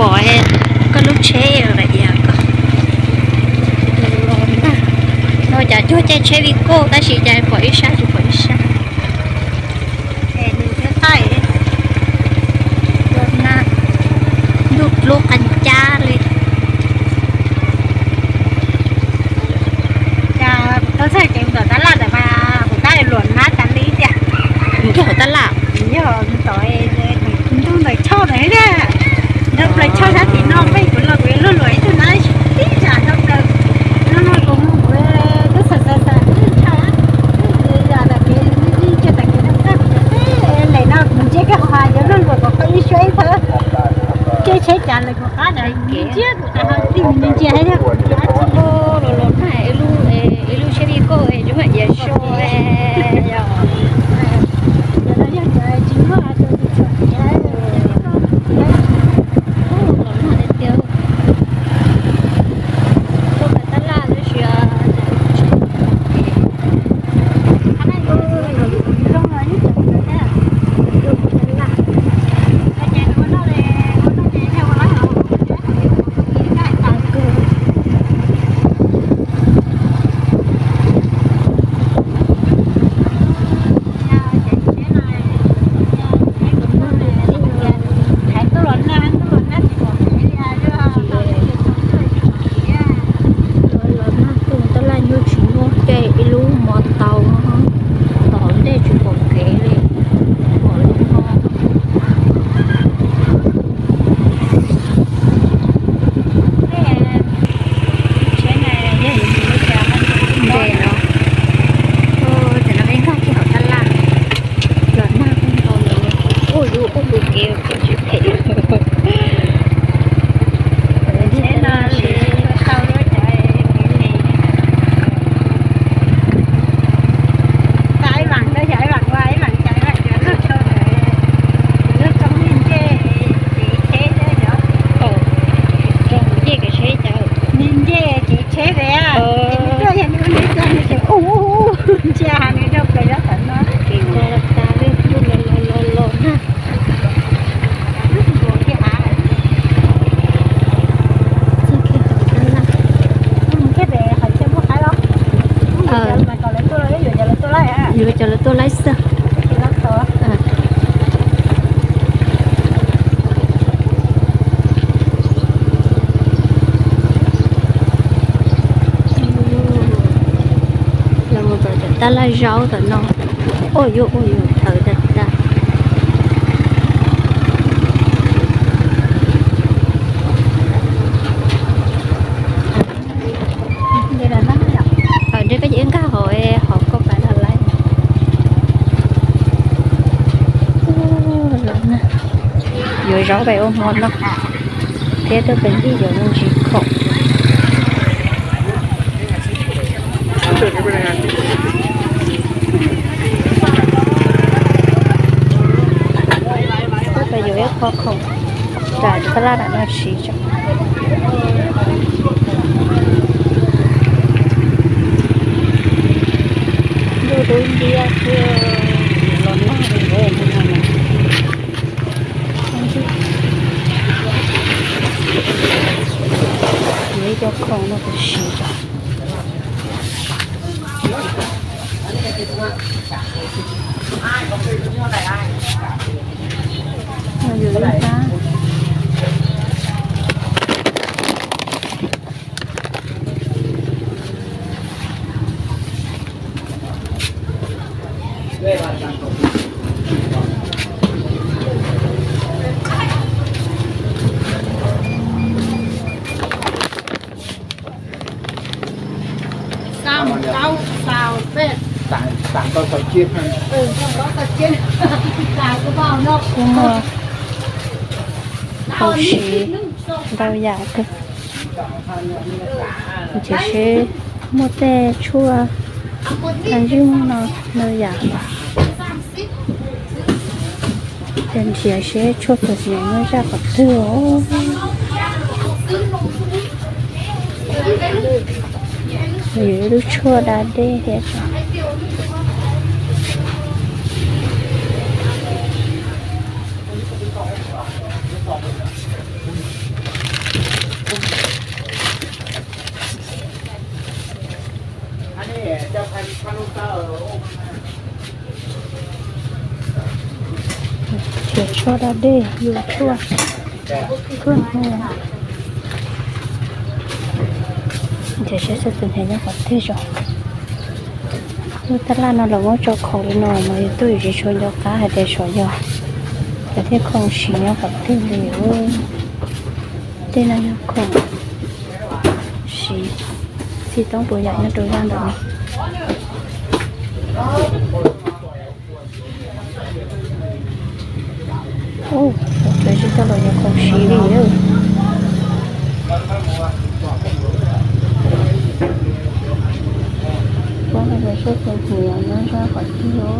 Pom koj lub tsheb, no cas cuag caij tsheb Vigo tab sis cas pom ib sab tsis pom ib sab. Ntuj dlub qee cab li. Cas kuv tau txog kev mus tom tab laj ntawm mas kuv tab luam nab tas li tiag. Yog tab laj, yog tom ntuj ntawm choj ntawd thiab. Nrog plaws choj sab tim no peb kuv los kuv yuav luag luam ib tug nab tib tsam nrog plaws. No no kuv mus kuv twb xav xav xav twb tshaj, yog tas kev cia tas kev no txog kuv cov teb les no kuv ntsia koj qhov yuav luag luam kom koj ib suab ib thawb. Caij tsheb cas lawv kuv qab ntawd ntsia kuv tas ho tij ntsia ntsia thiab kuv ntsia. Los los nag ib lub, ib lub tsheb Vigo es tsis muaj iav so. Yog tsis muaj los nag tiag. Tuaj mus tab laj tab sis Los nag tuaj tab laj nyuj tsis muaj, caij ib lub mov tau, tom hauv ntej tsis pom kev li, pom lub no. Ntses no, tam no peb nkag kiag hauv tab laj, los nag kawg nkaus li. Ua yus ua tus kev tsis phem. Nce kev tsheb, nws tuaj yog nws ua nws tuaj nws tseem ua ntsia nws rau pem rau tom no. Los los los los nag. Txog kiag tom tab laj. Yuav cov lawv tuaj laib xwb. Los mus tom cov tab laj zaub tom no. Ua yus ua yus tawv tag tag. Ntshe koj ces nkag hauv, hauv koj pas laj laib. Yuav zaub pem ua hmo no thiab tuaj pem ntij yuav me ntsis khoom. Tuaj pem yuav ib qho khoom, tam tab laj nram no siv tso. Ntuj dub nciab xwb, los nag li ntawd no. Yuav ib co khoom no kuv siv tso. Kuv muaj hauv siv ntau yam kawg, tiam sis muaj tej tshuaj tas zib no ntau yam. Ces nrhiav seb tshuaj txhuam xim nyob zaj qhov twg. Yus ib lub tshuaj da dej thiab. Tshuaj da dej, yus tshuaj, tshuaj hnia. Ces saib xyov tus hniav nyob qhov twg zos. Lub tab laj no los muab tso khoom li no mas yus tuaj yus tsis tshua nco qab hais tias saum yog cov thiaj khoom siv nyob qhov twg li. Tej no yog khoom siv txhij toob puas yam nyob rau zaj ntawm no. Ub, txawm tsis tau los yog khoom siv li. Puab no yog sab tus hniav nyob zaj qhov twg os.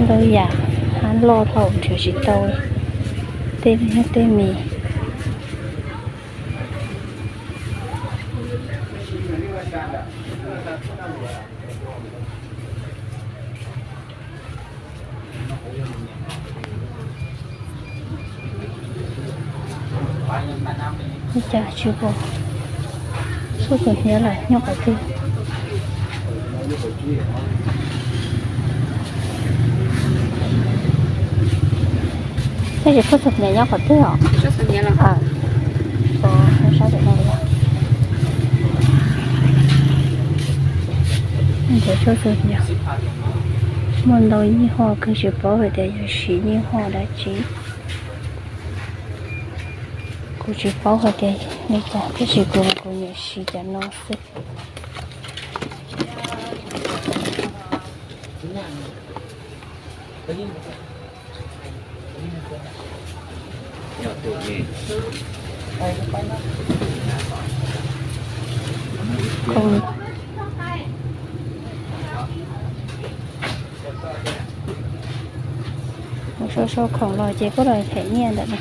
Ntau yam, hab loj dhau nrhiav tsis tau. Tej no yog tej mis. Ua cas tsis pom sab tus hniav lawm nyob qhov twg. Tab sis phauj tus hniav nyob qhov twg os? Nrhiav tshuaj tus hniav, muaj ntau yig hos kawg tsis paub hais tias yog siv yig hos dab tsi. Kuv tsis paub hais tias li cas tab sis kuv, kuv nyiam siv cov no xwb. Sau sau khoom los ces kuj los them nyiaj ntawm no.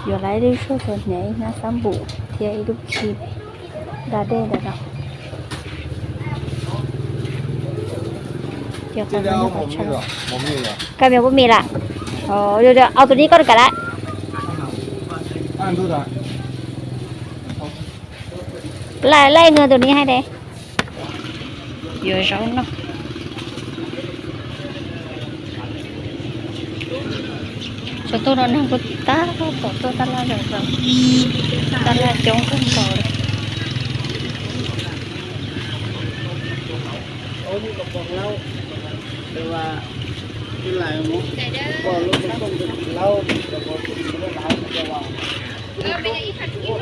Yuav lawv ib lub tshuaj xuas hniav, ib hnab xab npum thiab ib lub chim da dej ntawm no. Cov qhov no qhov tshaj. Cov mì, bột mì lạ. Ồ, được, được. Ông tôi đi con cả đấy. Lej, lej, người tôi đi hay đấy. Yuav zaub noj. Tsov tuaj no neeg kuj tab tom tuaj tab laj zom zaws, tab laj coob kawg nkaus li.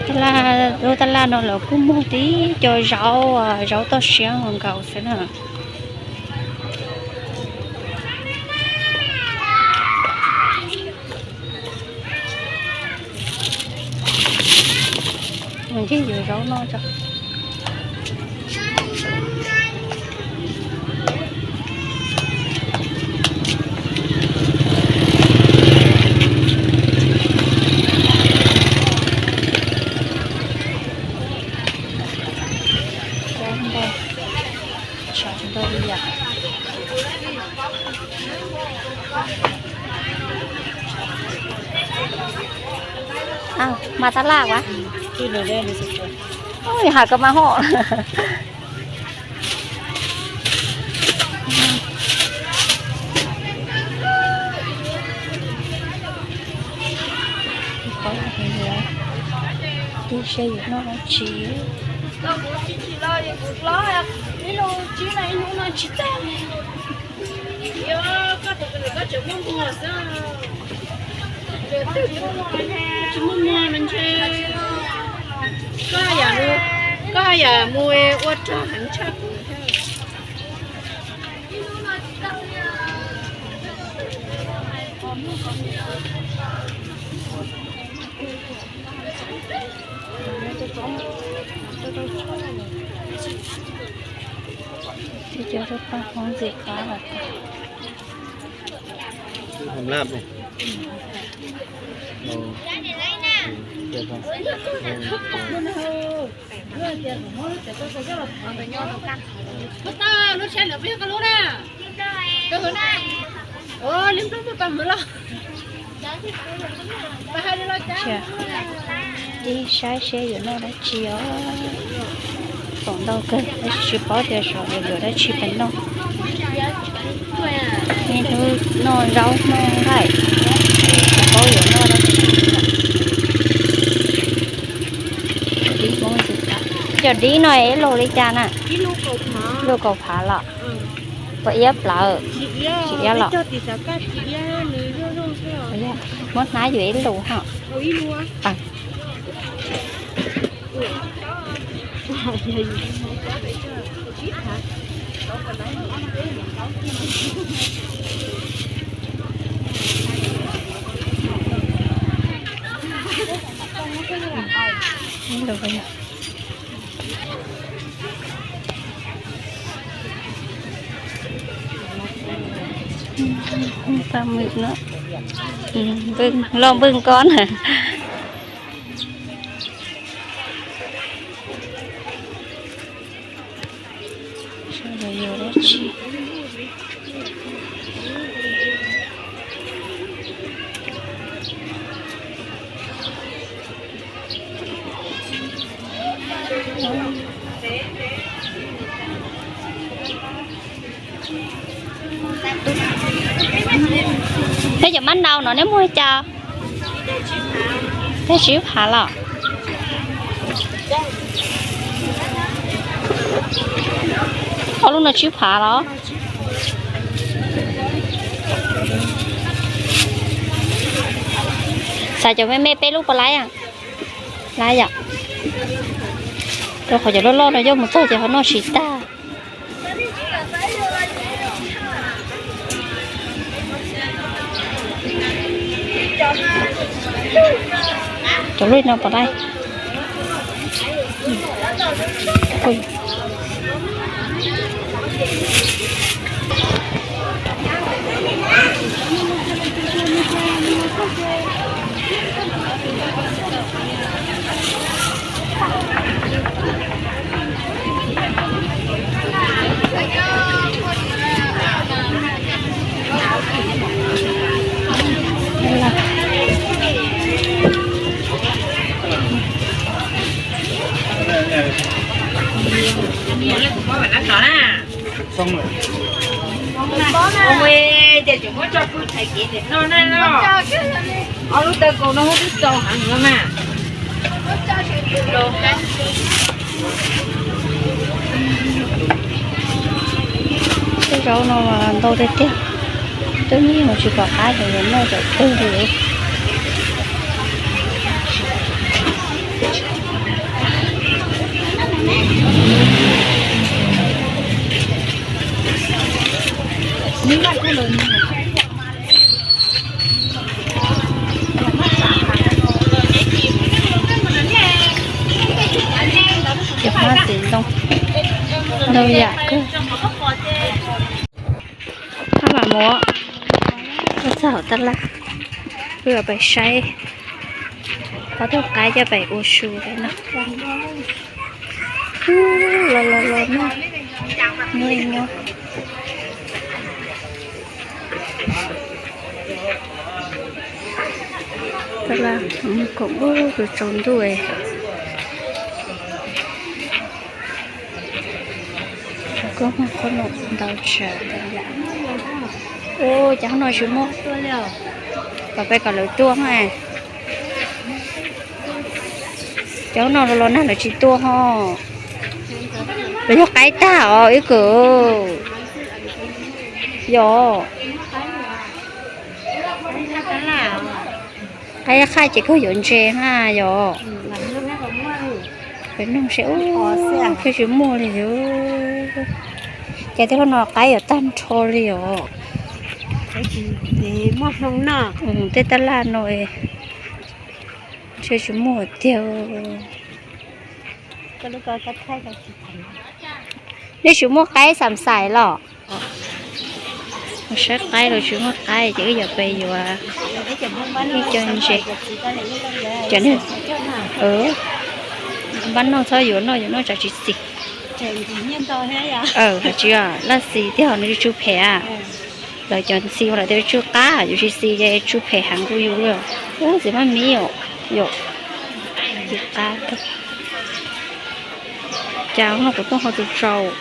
Tab laj, lub tab laj no los kuj muag tib co zaub, zaub toj siab nkaus xwb na. Ntxim yuav zaub noj tso. Tshav ntau yam. Mas tab laj ua, hais kom mas hom. Ib seb yus noj dab tsi. Tsis muaj muag no ntshe koj yam, koj yam mus ua rog heev tshaj kuv thiab. Cov rau paj hmoob ntxim qab los tas. Lub tsheb ntawd puas yog koj lub na? Ua li nplooj muaj pas mov los. Ib saib seb yuav noj dab tsi os. Khoom ntau kawg tab sis tsis paub tias saum yuav yuav dab tsi pais noj. Me Noj zaub noj nqaij, tsis paub yuav noj dab tsi. Cov dib no ib lus li cas na? Lus kaum phav los? Puas iab plawv? Tsis iab los? Muab hnab yuav ib lus ho. Paj mws no, loj npwj ko na. Sawv daws yuav dab tsi? Peb cov mab nau no neb muag li cas? Peb tsib phav los? Ob lub no tsib phav los? Xav cov me me peb lub puas laib? Laib yom. Rau qhov cov loj loj no coj mus txog ces ho noj tsis tag. Cov loj no puas laib? Ces tseem muab tso pw thaiv kev tias no na no. Ob lub taw kaus no twb txaus heev no mas. Tej zaub no ntau tiag tiag, twb ib nyuag tsis pom qab ces yuav noj tawm twg li. Cov hmab txiv ntoo, ntau yam kawg. Hab mam muab txog hauv tab laj, wb pais saib ob tug qaib coj pais ua su no. Los los los noj, nyob nyob. Tab laj koom ua tus tsaus ntuj. Koj muag qhob noom ntau tsawv ntau yam. Ua cas hauv no tsis muaj, kom peb kom lawv tuaj na. Cov no los nag lawv tsis tua ho. Los yog qaib tag os ib kawm. Yog qaib qaj ces kawg yuav ntse na yog. Peb nug seb, ub, thiaj tsis muaj li yog. Cas tej qhov no qaib yuav tag nrho li os. Tej tab laj no thiaj tsis muaj tiag. Nej tsis muaj qaib xam xais los? Saib qaib los tsis muaj qaib ces wb yuav pes yuav ib co ntses. Cov npab noj txhob yuav noj, yuav noj tsam tsis xis. Hais tsis laj xis tiag nws tsw phem. Lawv cov xis lawv tias tsw qab, yuav tsis xis ces tsw phem heev kuj yus li. Ub, txiv maj miv yom, txiv qab. Cas no kuv tuaj ho tsis tsaus.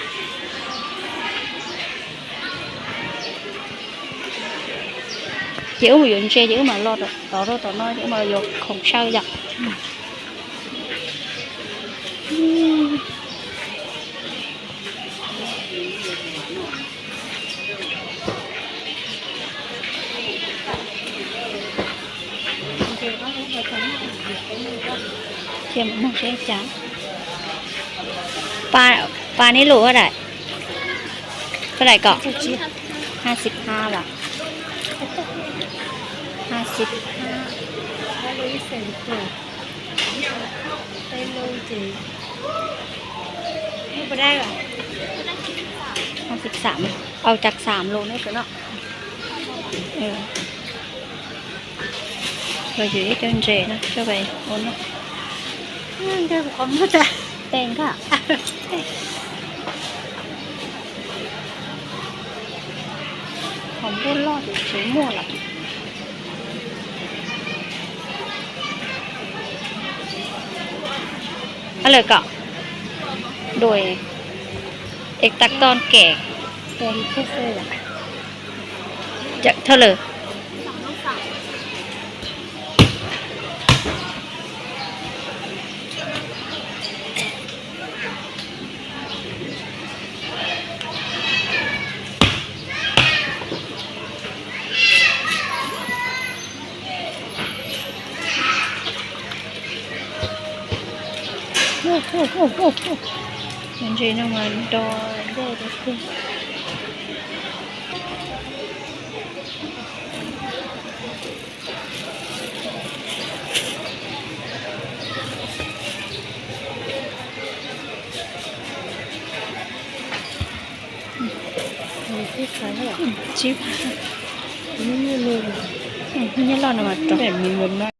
Ces wb mus yuav ntses ces wb mam los tod rau tom no ces wb mam los yuav khoom saw yom. Cia mus mloog seb cas. Pab neb lus ua daim, ua daim kom hai mươi hai lawm. Hai mươi hai. Hai mươi sáu. Ua cas xam lus ne no. Los yuav ib co ntses no coj ua no. Tej nka. Qhov npua loj ces tsis muaj lawm. Lawm kom đuổi, êta ton kẻ. Thawj lawm. Ntses no mas do dej tiag. Tsib phav. Nyob loj no mas rau.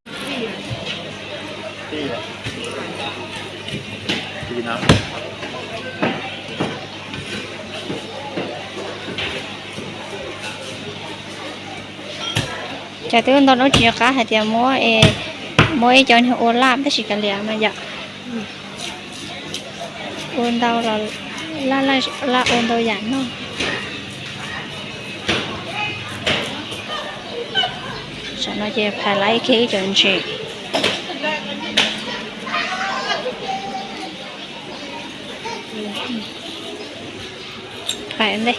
Cas twb ntau no tsis nco qab hais tias muab, muab ib co niag ua laj tab sis kav liam mas yom. Ua ntau los laj laj ua ntau yam noj. Saum no ces phais lawm ib cov ntses. Phais ntej.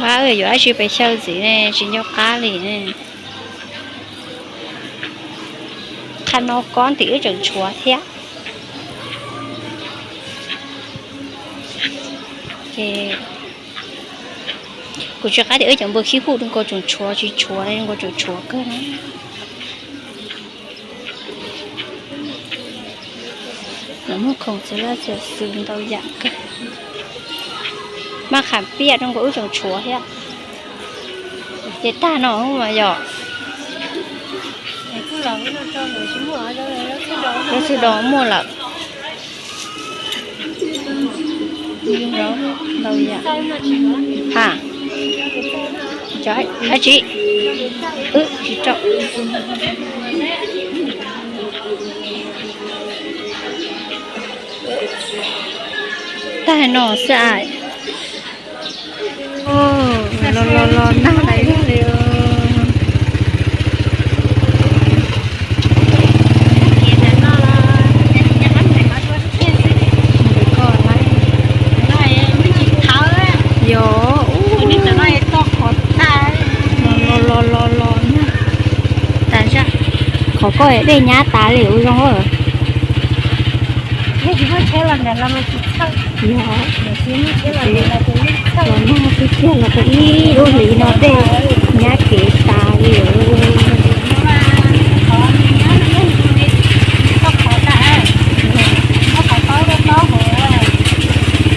Ua yuav dab tsi pes xyaw ntxiv ne, tsis nco qab li ne. Qhov no kob ntim wb tseem tshuav thiab. Ces kuv tsis qab tias wb cov npua khib huj zoo nkaus tseem tshuav tsis tshuav ne, zoo nkaus tseem tshuav kawg na. Lawv muag khoom txiv laj txiv xwm ntau yam kawg. Maj qham piaj zoo nkaus wb tseem tshuav thiab. Ces tag no mas yom. Lub xub do muaj lawm. Ntau yam. Ha, cov dab tsi? Wb tsis tau. Tag no xwb a. Los los los nag lais li. Yog, los los los los nag. Tas zaj, qhov koj dej nyab tas li ua zoo. Yog, los nag twb tiag los ua ib lub hlis no dej nyab kev tas li.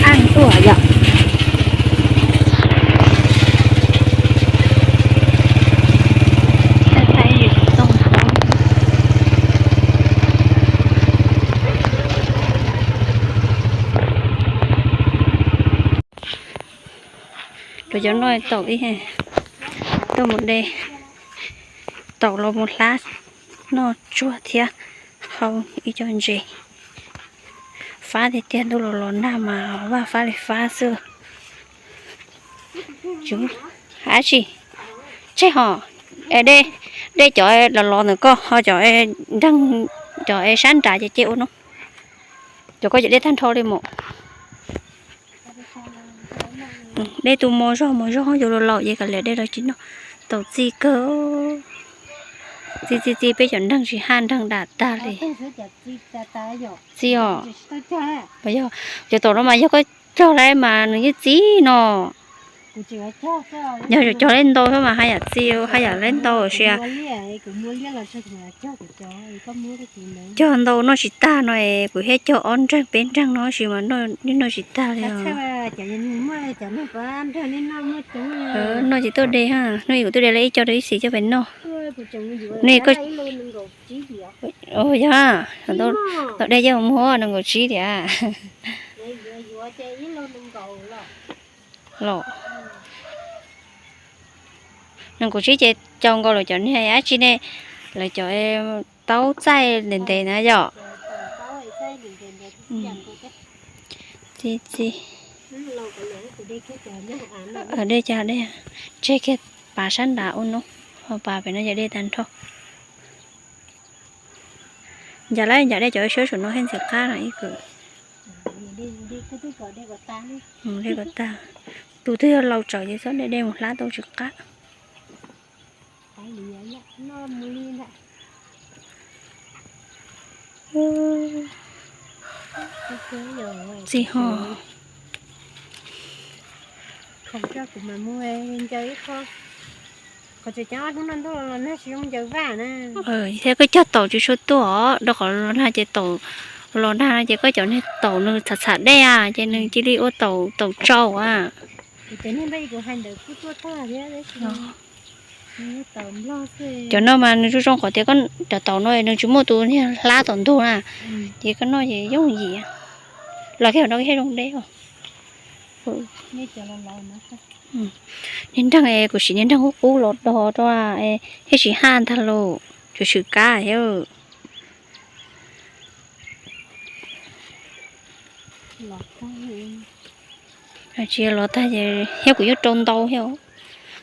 Aj tuaj yom. Rau cov no tau ib, tuaj mus de, tau los mus hlab noj tsuag thiab hau ib co ntses. Fab tiag tiag, ntuj los los nag mas vaj fab li fab xwb. Ab tsi, tseg ho, dej, dej cov los los ntawm koj ho cov nreeg, cov sab nrad ces cia ua no. Cov koj cov dej tag nrho li mus. Dej tu mos zog mos zog yuav los laus ces kav liam dej los tsis noj. Tau txi kawg. Txi txi txi peb cov nreeg tsis haj nreeg dam tag li. Txi os. Yog, cov tom no mas yog koj cog lawm mas nws yeej txi no. Yog cog lawm ntau xwb mas haj yam txi, haj yam lawm ntau sia. Cog ntau noj tsis tag no es kuv thiaj cog ob nreeg peb nreeg no sis mas noj tsis tag li. Noj tsis tuaj de ha, hnub ib kuv tuaj de lawm ib co rau ib xis coj pem noj. Hnub ib ko, yog, tau de coj mus muag nees nkaum tsib tiam. Los, nees nkaum tsib ces cau nkaus lawv cov niag dab tsi ne, lawv cov taub txaij ntev ntev na yom. Txi txi. Dej cog dej, tseg kiag pas sab nrad ua no, ho pas pem no yog dej tag nrho. Ncav lawm ncav dej cov siab saum no thiaj ntxim qab no ib kws. Dej kom tag. Tus twg yog laus tsawv ces txhob de dej mus hlab tau tsis qab. Txi ho. Thiab koj cog taum tsis tshua tuaj, rau qhov los nag ces taum, los nag no ces koj cov niag taum nws txham txham dej a ces nws cia li ua taum, taum tsau a. Cov no mas nws zoo zoo qhov tias koj cov taum no nws tsis muaj tus niag hlab tom ntug na, ces koj noj ces yooj yim. Los kiag no thiaj zoo deb os. Niag nreeg, kuv siv niag nreeg qub qub los do rau, thiaj tsis haj ntag lauj, tsuas tshwm kab thiab. Tsis los tag ces thiab kuv yeej rau ntau thiab,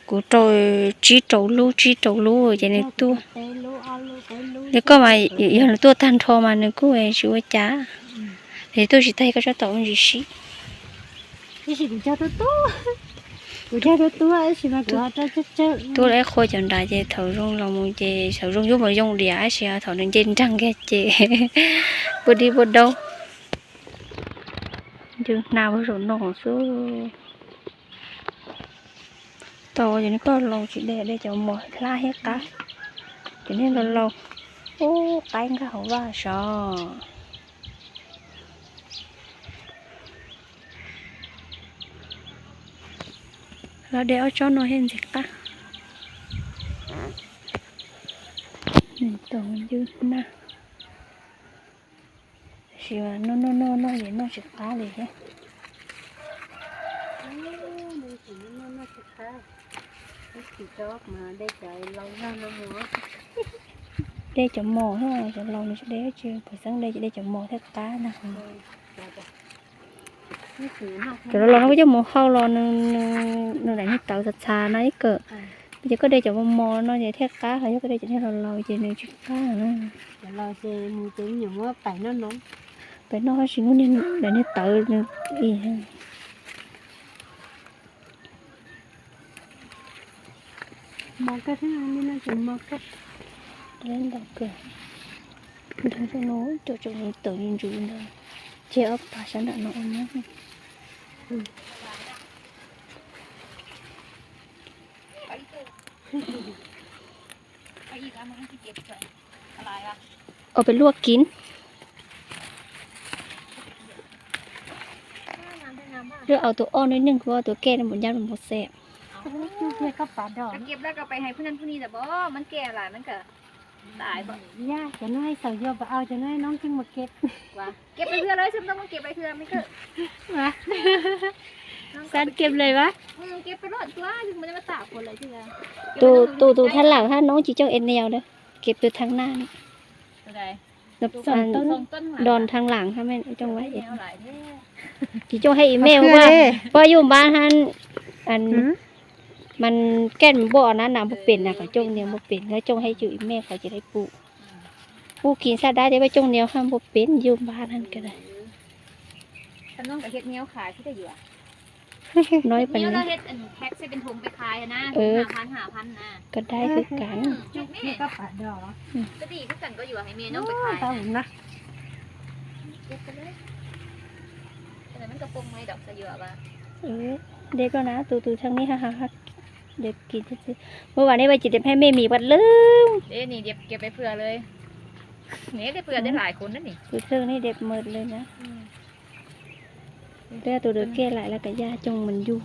kuv rau tsib rau lub tsib rau lub ces nws tuaj. Li koj mas yog nws tuaj tag nrho mas nws kuj tsis ua cas, es tuaj tsis tag koj tsob taum ntsis sib. Tuaj lawm qhua cov nrad ces thaum zoo los mus ces thaum zoo yuav mus yoo diam tab sis thaum nws nce nreeg kiag ces pua dib pua daub. Ncw hna ua zaum no xwb. Tau ces nws koj laus tsis de, de cov mos hlab thiab qab. Ces niag laus laus, ub, qaib nkag hauv vaj sov. Los de ob tsob no thiaj ntxim qab. Tau ncw na. Tab sis mas noj noj noj noj ces noj tsis qab li thiab. De cov mos, cov laus nws tsis de, tsis pom xeeb de ces de cov mos thiaj qab ntag. Cov laus laus no koj coj mus hau los nws, nws daim niag tawv txhav txhav no ib kawm. Ces koj de cov mos mos no ces thiaj qab, ho yog koj de cov niag laus laus ces nws tsis qab. Pem no tab sis muaj daim niag tawv nws ib. Ntau kawg, nrog no cov tawv ntsuv ntsuv ntawd, ces ob pas sab nram no ua nyob. Ua pem luaj kiv. Lub au tus oj nws neeg kuv ua tus ke nws npaum ncaj npaum xeem. Xav kem lawm vas. Tus, tus, tus thab lam hab noob tsis coj es nws yog kem tus thab na. Đòn thăng lẳng hab coj es. Tsis coj hab email, poj yuj npab hab, đòn Mas kej npoj na nas npaj pem na, qhov cooj nias npaj pem, lawv cooj hais yus ib me qhov ces lawv pum. Pub kis xab dab ces pab cooj nias haj npaj pem yus npaj nan ka da. Noj ib pab ka dai kawg kas. Deb koj na, tus tus thaj ni ha ha. Mus vas nej vas ces deb haj me mis vas lwm. Tus thaj ni deb mawm lawm na. Peb tus dawm kej laim lawm kas yaj cooj mas yus.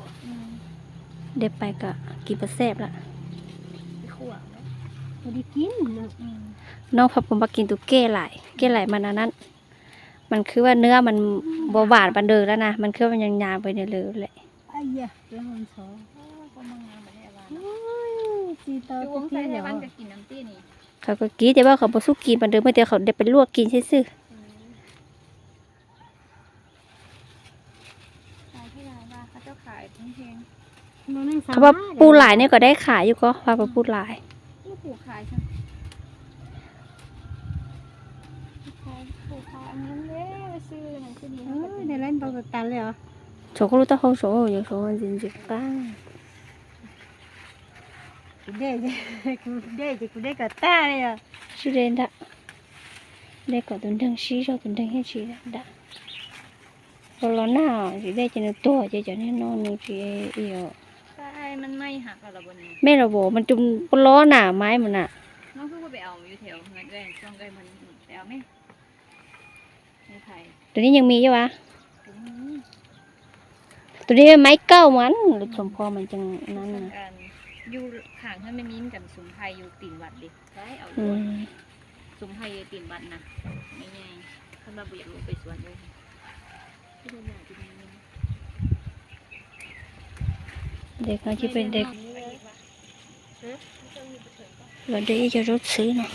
Deb pais kom kis pas xej lawm. Noj phaj pum npaj kis tus kej laim, kej laim mas na na. Mas khwv vaj nws mas npaj vas pas ntws lawm na, mas khwv vaj nyas nyas pais nws lawm lawm. Qhov kis tias vaj qhov npaj xub kis pas ntws muaj tias qhov deb pais luaj kis xwb xwb. Qhov pas pum laim nej kom deb kham yus ko, qhov pas pum laim. Tsuav koj lub taub hau saud, yuav saud ntxim ntxim qab. Kuv dej, kuv dej ces kuv dej kom tag li os. Sib dej ntag. Dej kom tus nreeg sib zog, tus nreeg yeej tsis dam. Los los nag, tsis dej ces nws tuag ces cov niag no nws tsis yog. Mej los vos mas tus pab los na maiv mus na. Tus ni yeej mis yuav as. Tus ni maiv kauj mas lawv txhoov pho mas ceev na. Dej no ces peb de, los de ib co zaub txhwv no,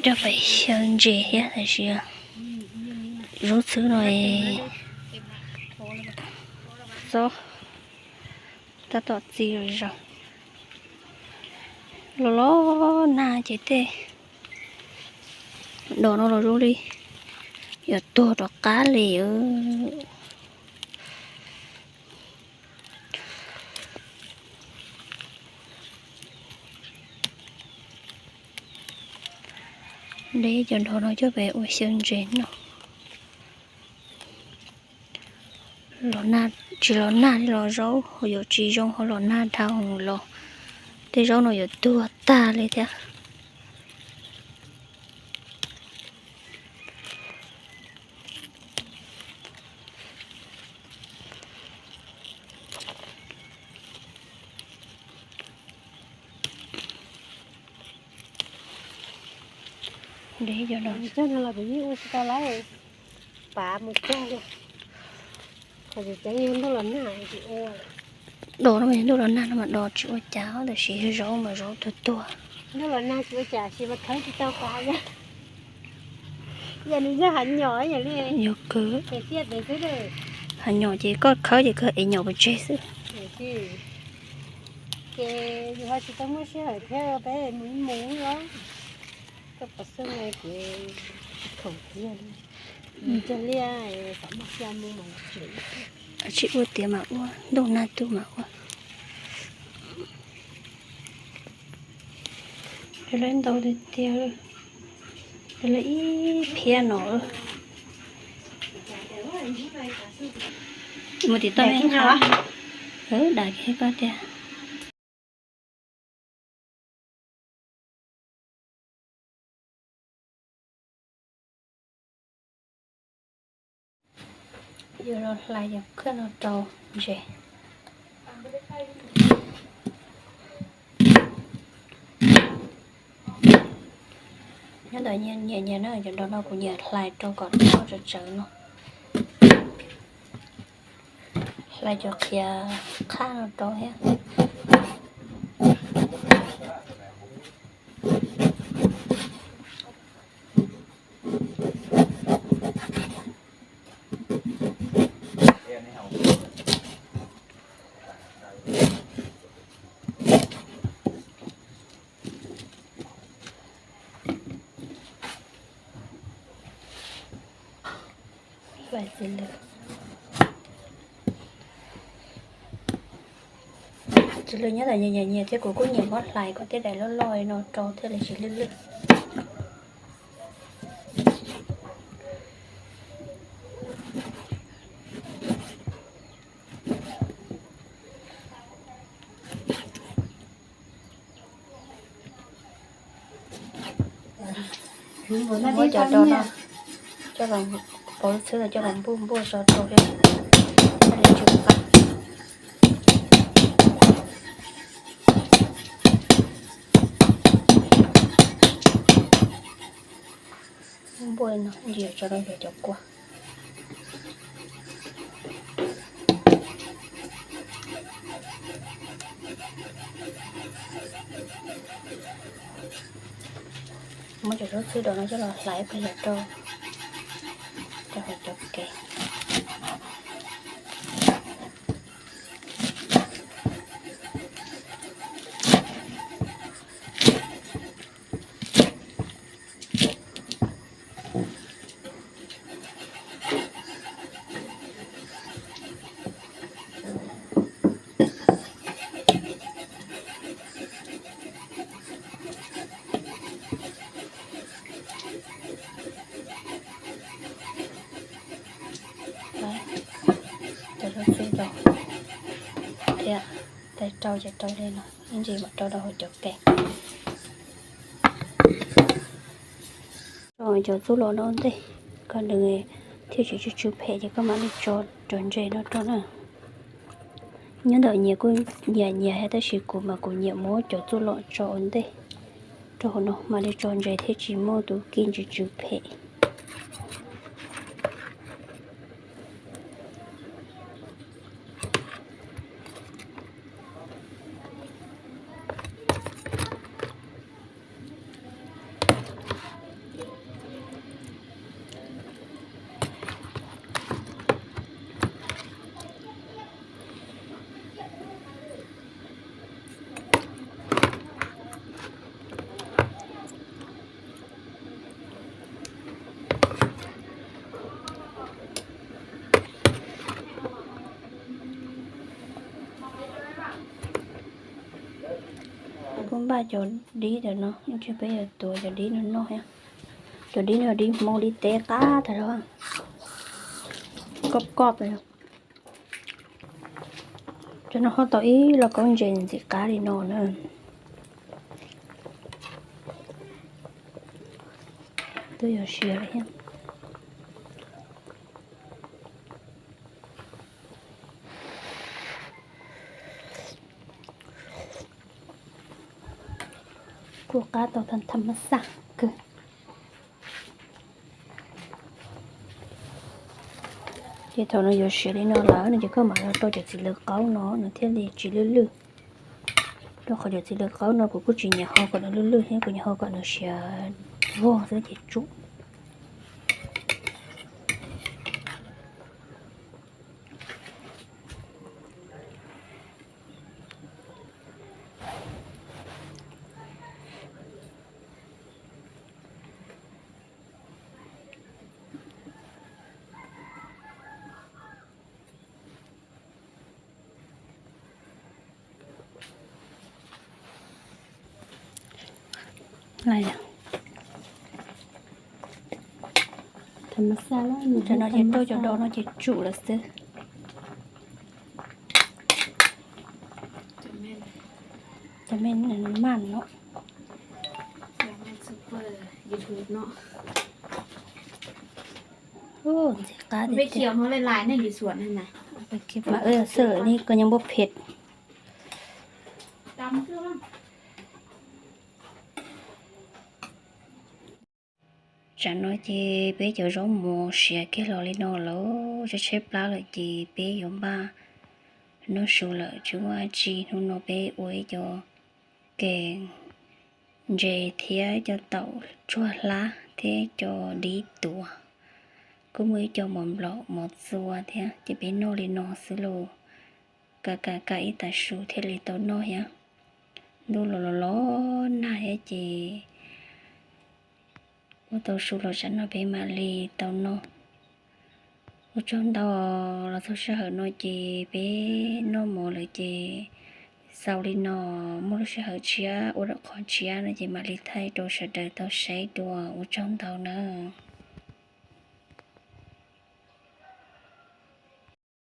coj pais xyaw ntses thiab tab sis zaub txhwv no xob tab tom txi zog. Los los nag ces tej dos no los zoo li yuav tuag rov qab li. De cov dos no coj pais ua xyaw ntses no. Los nag, tsis los nag li los zaub yuav tsis zoo, ho los nag dhau los tej zaub no yuav tuag tag li thiab. Cog no los kuv yeej ua tsis tau lawm, pav mus cog li. Qhov tseem ceeb yog ntuj los nag tsis ua. Dos no mas yog ntuj los nag no mas dos tsis ua cas, tab sis yog zaub mas zaub tuag tuag. Ntuj los nag tsis ua cas sis mas khawb tsis tau pav yog. Yog nws yog hav nyom yog li. Yog kawg. Hav nyom ces koj khawb ces kawg es nyom pov tseg xwb. Ces yus ho tsis tau muaj sij hawm thiab peb mus ib mus los. Koj pov xwb no ces tsis khoom tiag li. Cog liaj xav muaj xya mus mas tseem. Tsis ua tiav mas ua, ntuj nag tu mas ua. Lawv ntau tiag tiag, lawv ib phiab no. Mus tim toj me qha, dam kiag koj tiag. Yuav los hlais cov khawb no rau ntses. Nyob ntawm nyias nyias na, cov dos no kuv nyiam hlais rau kom txhob tsawv tsawv no. Hlais cov qhiav qhaj no rau thiab. Txiv lws, txiv lws nyob ntawm nyias nyias nyias thiab kuv kuj nyiam muab hlais kom tej daim loj loj li no rau thiaj li tsis lwj lwj. Muab cov rau no coj los pauv xwb, coj los npuaj npuaj tso rau thiab. Npuaj no ntsia tso rau cov kua. Muab cov zaub txhwb rau no coj los hlais ib pliag rau, rau hauv cov kev. Cov zaub txhwb rau thiab, tais rau ces rau li no, ib ntsis mam rau rau hauv cov kev. Rau cov txuj lom no ntej, kom nws thiaj tsis tsw tsw phem ces koj mam li tso cov ntses no rau na. Nyob ntawm nyias kuj nyiam nyias thiab, tab sis kuv mas kuv nyiam muab cov txuj lom tso ua ntej, rau hauv no mam li tso ntses thiaj tsis muaj tus kij tsw tsw phem. Kuv npaj cov dib ntawm no, ib ntsis peb yuav tuav cov dib no noj thiab. Cov dib no dib Hmoob dib teb qab tag zog, koj koj pes. Cov no ho tau ib lauj kaub ntses ntxim qab li no na. Twb yuav siav lawm thiab. Kuj qab tau tham tham mas xaj kawg. Ces thaum nws yuav siav li no lawm no ces koj mam los rau cov txiv lws qaub no nws thiaj li tsis lwj lwj. Rau qhov cov txiv lws qaub no kuv kuj tsis nyiam ho kom nws lwj lwj thiab, kuv nyiam ho kom nws siav vog xwb ces tsum. Cov no ces rau cov dos no ces tsum lawm xwb. Cov me maj no. Ntxim qab tiag tiag. Mas xwb ni koj nyob npua phem. Tsam no ces peb cov zaub mov siav kiag los li no lawm, tshaib tshaib plab lawm ces peb yuav npaj noj su lawm tsis muaj dab tsi. Hnub no peb ua ib co kev ntses thiab ib co taum tsuag hlab thiab ib co dib tuav. Kuj muaj ib co mov nplaum mov txua thiab ces peb noj li no xwb lauj. Kam kam kam ib tas su thiaj li tau noj thiab. Ntuj los los los nag thiab ces ua tau su los tsam no peb mam li tau noj. Ua tsaug ntau. Los txog sij hawm no ces peb noj mov lawm ces xaus li no, muaj lub sij hawm tshiab ua dab qhov tshiab no ces mam li thaij rau sawv daws tau saib dua. Ua tsaug ntau nawb.